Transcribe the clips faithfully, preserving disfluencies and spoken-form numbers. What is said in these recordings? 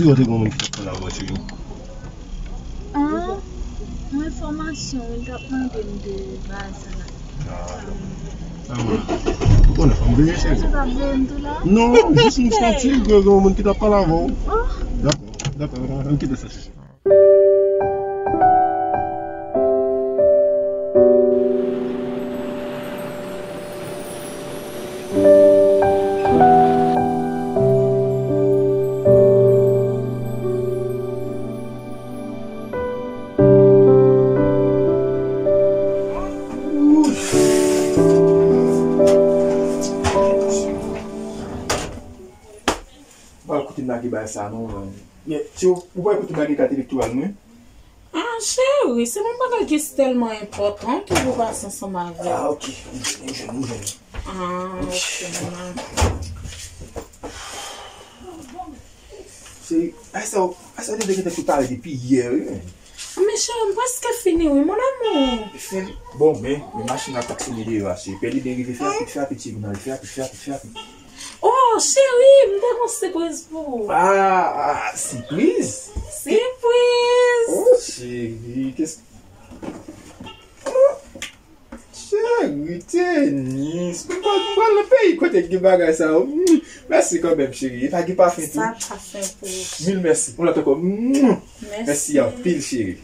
Yo te gen yon moun ki t ap pale avè w, cheri. Ah, yon enfòmasyon, wi, l t ap mande m de bagay sa la. Ah, ah, bon. Ou konnen fò m veye, cheri. Ou t ap veye m tou la? Non, jis m santi ke gen yon moun ki t ap pale avè w. Oh. Dakò, dakò, ann kite sa, cheri. Mwen koute m lage bay sa non. Men, si w, ou pa koute m lage kat elektoral mwen? Ah, cheri, se yon bagay ki tèlman enpòtan ke pou pase ansanm avè w. Ah, ok. M jwenn, m jwenn, m jwenn. Ah, ok, mama. Cheri, ay sa, ay sa, ou te gentan tou pare depi yè, wi. Men cheri, m prèske fini, wi, mon amour. Fini? Bon, men, men machin la ap akselere deyò a, cheri. Pè Lide rive, fè rapid, fè rapid, cheri, non, fè rapid, fè rapid, fè rapid. Oh, cheri, m te gon sipriz pou ou. Ah, ah, sipriz? Sipriz! Oh, cheri, qu'est-ce Cheri, tenis. Mwen pral, mwen pral nan peyi kote k gen bagay sa yo. Mm, mèsi kanmenm, cheri. E pa gen pafen tou? Sa pafen pou ou. Mil mèsi. Yon lòt ankò. Mm. Mèsi. Mèsi anpil, cheri.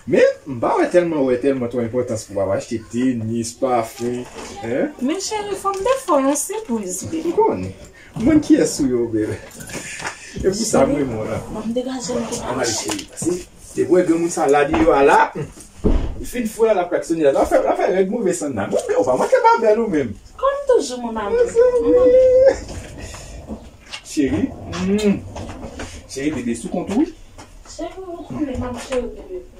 Men, m pa wè tèlman, wè tèlman twò enpòtans pou w ap achte tenis, pafen. Hein? Men, cheri, fò m te fè w yon sipriz, wi. M konnen. Mwen kiyès ou ye, bebe? E pou sa, mwen, mwen la. Ban m degaje m pou m ale, cheri. Pase, depi w wè granmoun sa la deyò a la, li fin fou la, l ap klaksonnen la. L ap fè, l ap fè règ move san nan. Mwen, ou pa manke pa bèl ou menm. Kòm toujou, mon amour. Cheri, mm. Cheri, bebe sou kont ou, wi. Cheri, ou konnen m ap cheri bebe pou ou.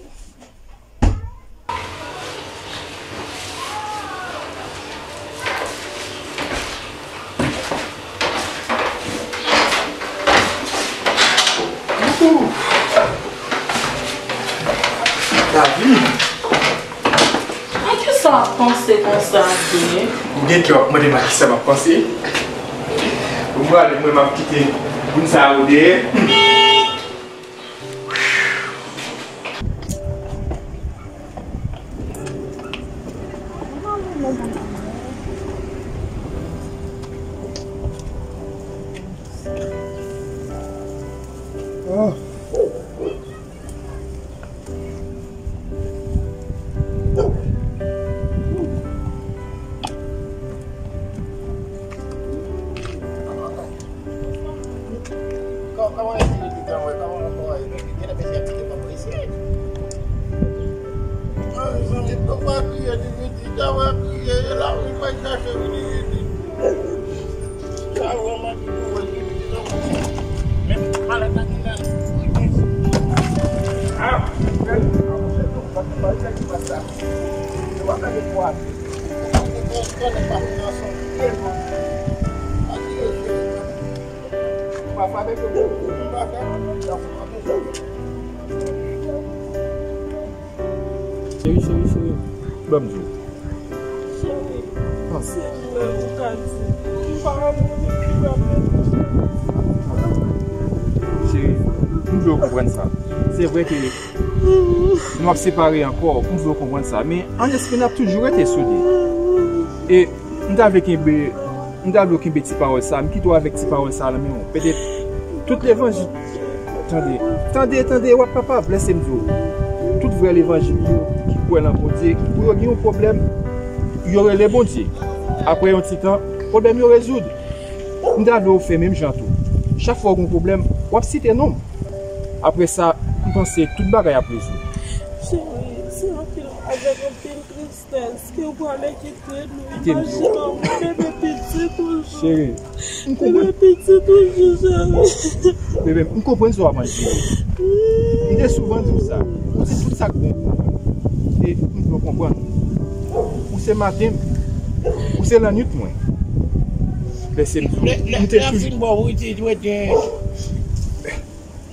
Lavi. An kisa w ap panse konsa, Dye? Ou gen kè w ap mande m a kisa m ap panse? Ou prale, mwen m ap kite moun sa yo dèyè. Kòman, kòman espiritu ta wè, kòman, kòman, gen de mesye ap kite kòman isit. Mezanmi, papa kriye, li vin di ta wè kriye, e la wi, mwen chache vini, vini. Sa vrèman ki pou wè, li vin di ta wè. Men, malèt la ki nan. Ah, frè, ah, monchè, nou, pa, pa, pa, pa, pa, sa. Nou pa fè de kwa. Ou konnen pa fin ansanm. Pa kriye, cheri. Cheri, cheri, cheri. Ban m di w. Cheri, panse. Cheri, ou ka di. M pa renmen ou, m pa renmen ou. Cheri, m vle w konprann sa. Se vre ke nou ap separe ankò, m vle w konprann sa. Men, an espri, n ap toujou rete soude. E M ta vle kenbe, m ta vle w kenbe ti pawòl sa, m kite w avèk ti pawòl sa nan men w. Petèt, tout levanjil, tande, tande, tande, w ap kapab, lèse m di w. Tout vrè levanjil yo ki kwè nan Bondye, pou yo gen yon pwoblèm, yo rele Bondye. Apre yon ti tan, pwoblèm yo rezoud. M ta vle w fè menm jan tou. Chak fwa w gen yon pwoblèm, w ap site non m. Apre sa, m panse tout bagay ap rezoud. Cheri, se anpil, avèk anpil tristès ke w prale kite nou. Kite m. Imajine w, bebe pitit toujou. Cheri, m konprann. Bebe pitit toujou, cheri. Bebe, m konprann sa w ap di. M te souvan di w sa. Ou di tout sa k bon pou mwen. E m vle w konprann. Ou se maten m. Ou se lannwit mwen. Lèse m di w. M te toujou.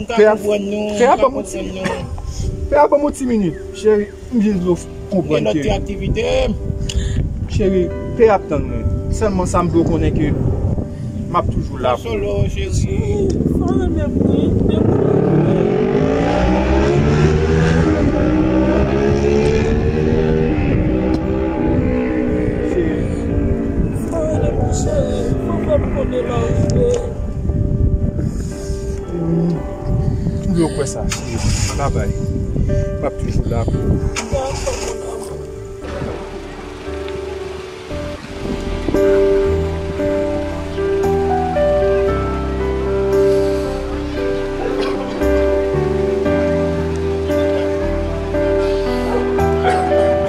Pè a, pè a ban m yon ti, pè a ban m yon ti minit. Cheri, m jis vle w konprann ke, cheri, pè a ap tann mwen. Sèlman sa m vle w konnen ke M ap toujou la pou ou. Solo, cheri. Fò renmen m wi, men pou Cheri. Fò renmen m wi, cheri. Fò fè m konnen lè w vle. M vle w kwè sa, cheri. Babay. M ap toujou la pou ou. Dakò, mon amour.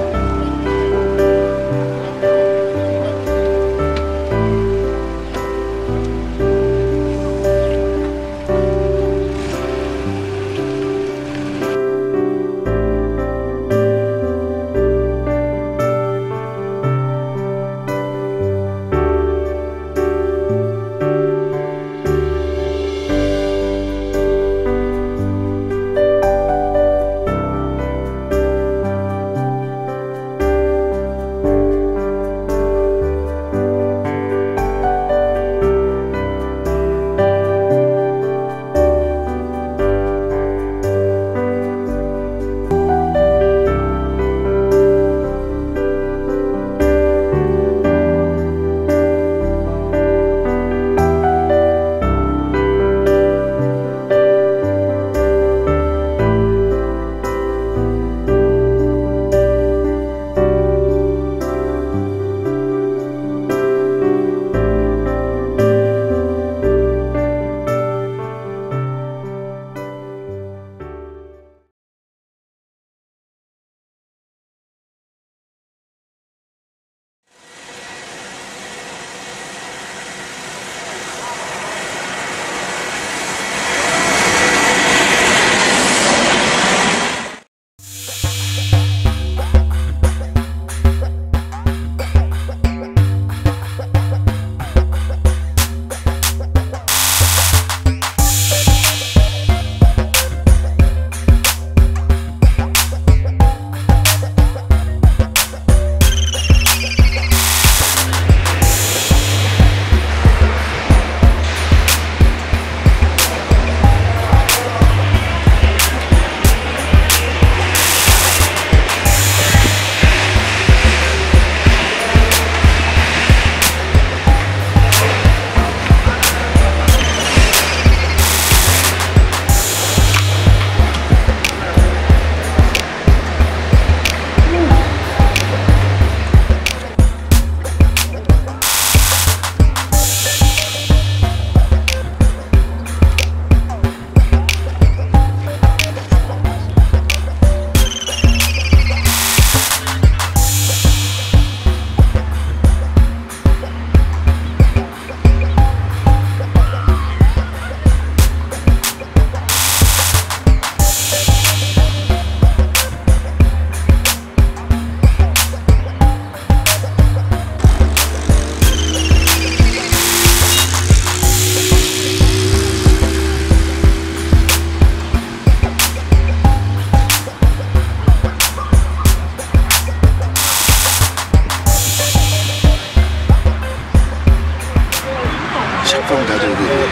Chak fwa m gade w, bebe,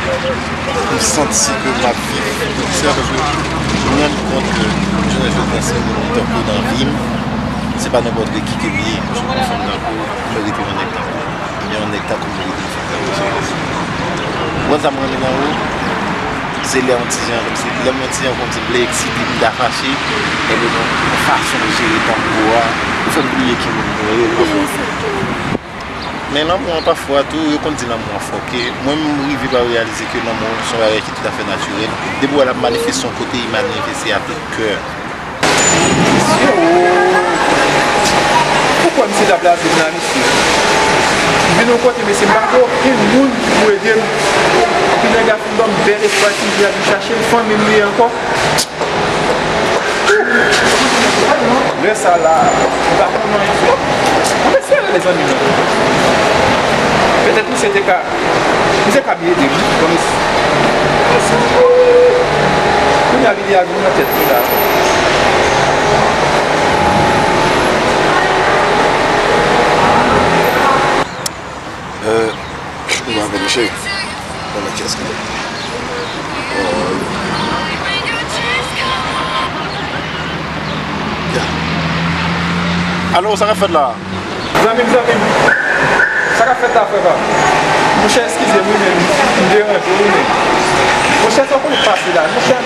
m santi ke m ap viv. Se apre ke m rann kont ke jounen jodi a se moun tankou w nan vi m. Se pa nenpòt ki ke m ye. Paske yon fanm tankou w merite yon nèg tankou w. Men yon nèg tankou m merite yon fanm tankou w. Ou konn sa m renmen nan ou? Se lè yon ti jan kòmsi, lè m yon ti jan kòmsi m vle eksite, m ta fache, ebyen yon, yon fason w jere tankou w a, ou fè m bliye ki moun mwen ye. Men lanmou an pafwa tou, yo konn di lanmou an fò, ke mwen menm m rive pa reyalize ke lanmou se yon bagay ki toutafè natirèl. Depi w wè l ap manifeste yon kote, li manifeste avèk kè. Mesye, o! Ou kwè misye t ap la vin la, mesye? M vin yon kote, mesye, m pa gen okenn moun ki pou ede m. Epi nèg la fin ban m bèl espwa, epi li ap vin chache m, fanmi m li ye ankò. Lè sa la, m pa konn anyen. Mwen sere, mezanmi, non. Petèt misye te ka, misye ka byen ede m. Bon, misye, kounye a lide a vin nan tèt mwen la. Euh, ou avè m, cheri. Nan kiyès ki bon. Yeah. Alo, sa k ap fèt la? Zanmi m, zanmi m. Sa k ap fèt la, frè pa m? Monchè, eskize m, wi, men m deranje w, wi, men. Monchè, sa w konn pase la? Monchè, m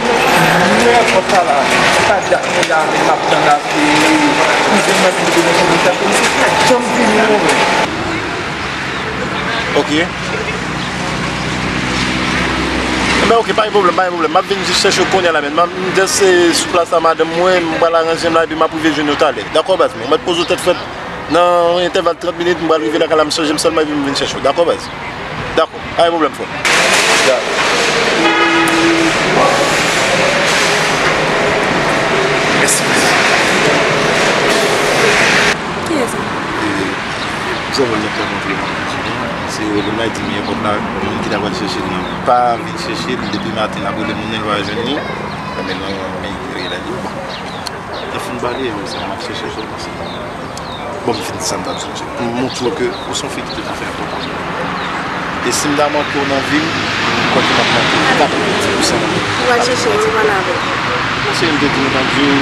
nan èpòt la, la. Sa dat mwen la, men m ap tann la, se kouzin mwen ki te bezwen konn sa, se janm vini, non, men. Ok. Enben, ok, pa gen pwoblèm, pa gen pwoblèm. M ap vin jis chèche w kounye a la menm. M just, eh, sou plas la, madanm mwen, m pral aranje m la, epi m ap rive jwenn ou talè. Dakò, baz mwen. Ou mèt poze w tèt frèt. Nan yon entèval trant minit, m pral rive lakay la, m chanje m sèlman, epi m vin chèche w. Dakò, baz? Dakò. Pa gen pwoblèm, frè m. Ya. Mèsi, mèsi. Kiyès sa? Zanmi m nan k ap antre nan machin nan, se rele m la, li di m li nan pòt la, moun ki ta pral chèche l nan pa vin chèche l, depi maten l ap rele moun nan, li pa jwenn li. Men nan men li rele li, bon. Nan fin bale, sa m ap chèche sou pase. Bon, m fin di sa m t ap di w, pou m montre w ke ou se yon fi ki te ka fè enpòtans. E si m ta manke w nan vi m, m kwè ke m ap manke w katrevenndis pousan nan vi m. Ou pral chèche l, ou pale avè l. Monchè, m te di nou, m t ap di w,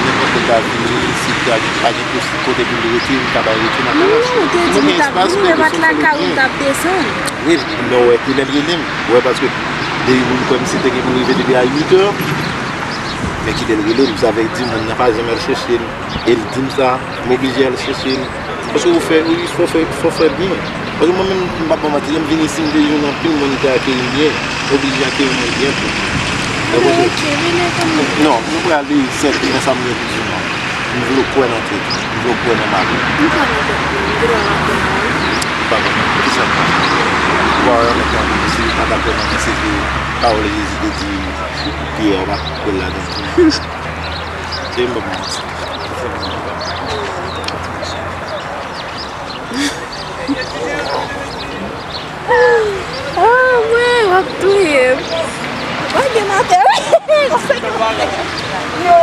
nenpòt lè l ta vini, si l ta gen, pa gen kote pou l rete, m ta bay rete nan kay la. Non, ou te di m ou t ap vini, men pa t lakay ou, ou t ap desann. Wi, men w wè, kounye a l rele m. Ou wè, paske depi pou l kòmsi te gen pou l rive depi a uit è, men kite l rele m, sa vle di moun nan pa janm al chèche l. E l di m sa, m oblije al chèche l. Paske ou fè, wi, fò fè, fò fè byen. Paske mwen menm, m p ap ba w manti, lè m vin isit, m te jwenn anpil moun ki te akeyi m byen. M oblije akeyi moun byen tou. Ou konprann? Non, nou prale sèt nan sa m gen pou di w la. M vle w kwè nan tèt ou. M vle w kwè nan mari w. M kwè nan tèt mwen. M gen dwa pa kwè nan mari m. M pa kwè nan mari m. Kisa w panse? Ou pa wè yon nèg ki ap si li pa dakò nan mesye ke pawòl Jezi te di Pyè, ou pa kwè l ladan l tou. Se yon bon mesye. Ah, mwen, w ap touye m. Mwen gen atè, wi. Yo.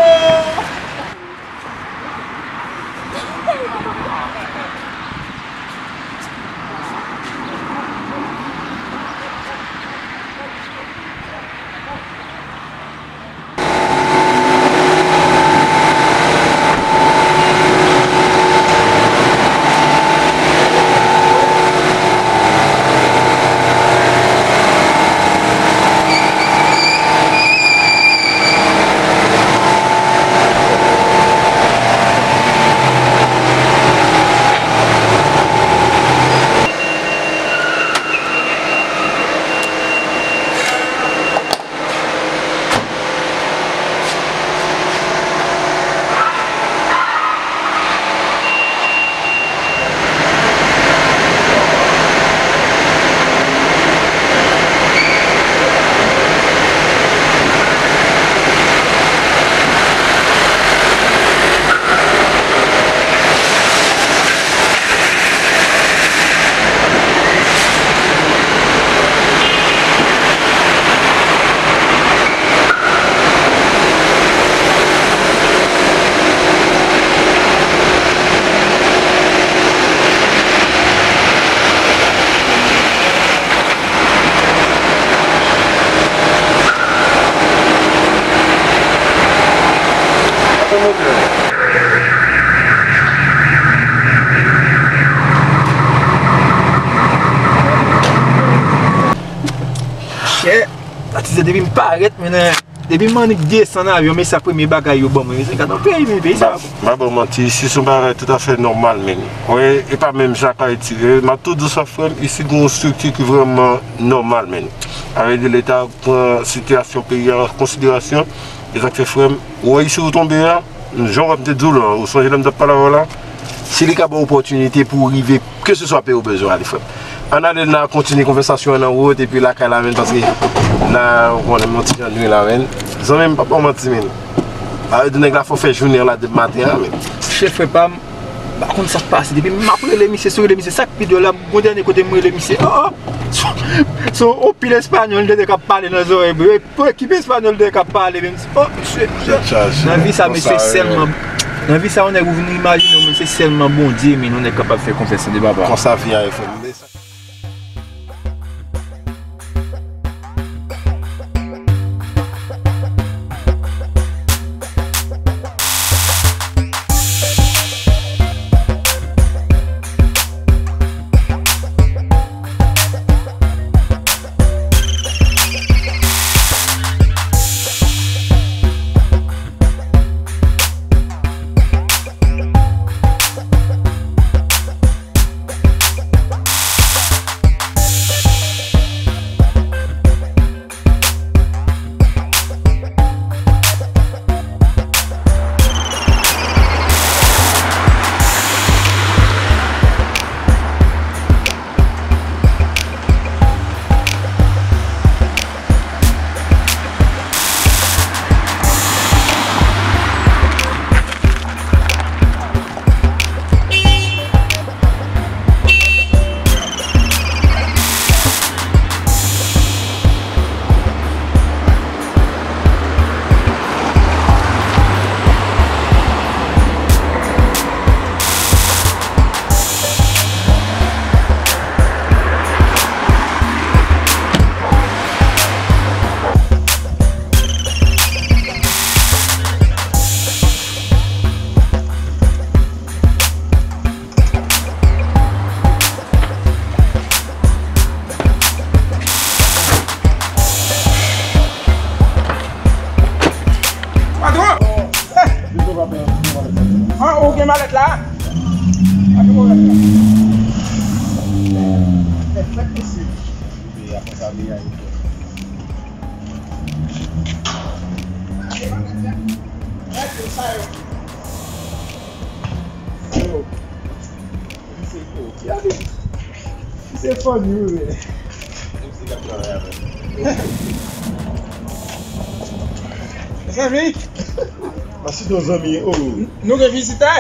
Chè, Patizè, depi m parèt, men nan, depi m annik desann avyon, men sa premye bagay yo ban mwen. Men se gad yon peyi, men peyi sa. M pa ba w manti, isi se yon bagay toutafè nòmal, men. Wi, e pa menm jan ak Ayiti. E m ap tou di w sa, frè m, isi gen yon estrikti ki vrèman nòmal, men. Sa vle di Leta pran sitiyasyon peyi a an konsiderasyon. E sa k fè, frè m, ou wè isi ou tonbe a, jan w wè m te di w la, ou sonje lè m t ap pale avè w la, si li ka ba w opòtinite pou w rive, keseswa peyi w bezwen ale, frè m. Ann ale, n a kontinye konvèsasyon an nan wout, epi lakay la, men, paske la, ou konnen, m yon ti jan nwi la, men. Zanmi m, pa ba w manti, men. Sa vle di nèg la fè w fè jounen an la depi maten an, men. Chè, frè pa m, m pa konn sa k pase. Depi m ap rele misye, sou rele misye, sa k pi dwòl la, gon dènye kote m rele misye. Oh, oh! Se, se yon pil espanyòl m tande k ap pale nan zòrèy m. Pou ekip espanyòl tande k ap pale, men misye, oh, misye, nan vi sa, men se sèlman, nan vi sa, yon nèg ou vin imajine w, men se sèlman Bondye, men yon nèg kapab fè konfyans de papa. Konsa vi a ye, frè m. Men sa. Patwon! Ah, ou gen malèt la? Pa gen pwoblèm, non. Fèt, fèt, mesye. Epi, apre sa, li a, li fè. Gade sa yo. Yo. Misye, oh, gade. Misye funny, wi, men. Misye k ap travay avè m. Mezanmi. Mwen se yon zanmi, oh. Nou gen vizitè.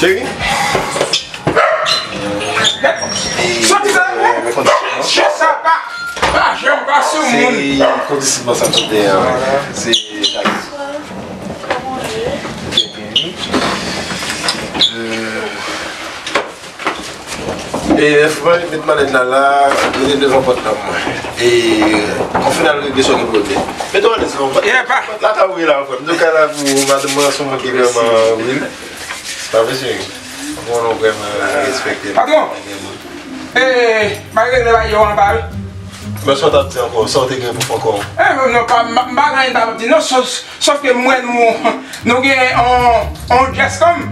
Cheri? Soti la, men. Jan sa pa, pa janm pa sou moun. Se kondisip sa m sot dèyè a, wi. Se E, fò met malèt la la, li te devan pòt la, mwen. E, mwen final regle sa ki pwoblèm. Mete w alèz devan pòt la. Pòt la ka ouvri la, frè m. M di w kay la pou madanm mwen, se yon moun ki vrèman real. Pa vre, cheri? Mwen konnen w vrèman respekte m. Patwon! E, m al regle bagay yo anba, wi. Men sa w t ap di ankò, sa w te gen pou fè ankò? E, non, non, pa, m, m pa gen anyen m t ap di, non, sòf, sòf ke m wè nou, nou gen on, on dress code.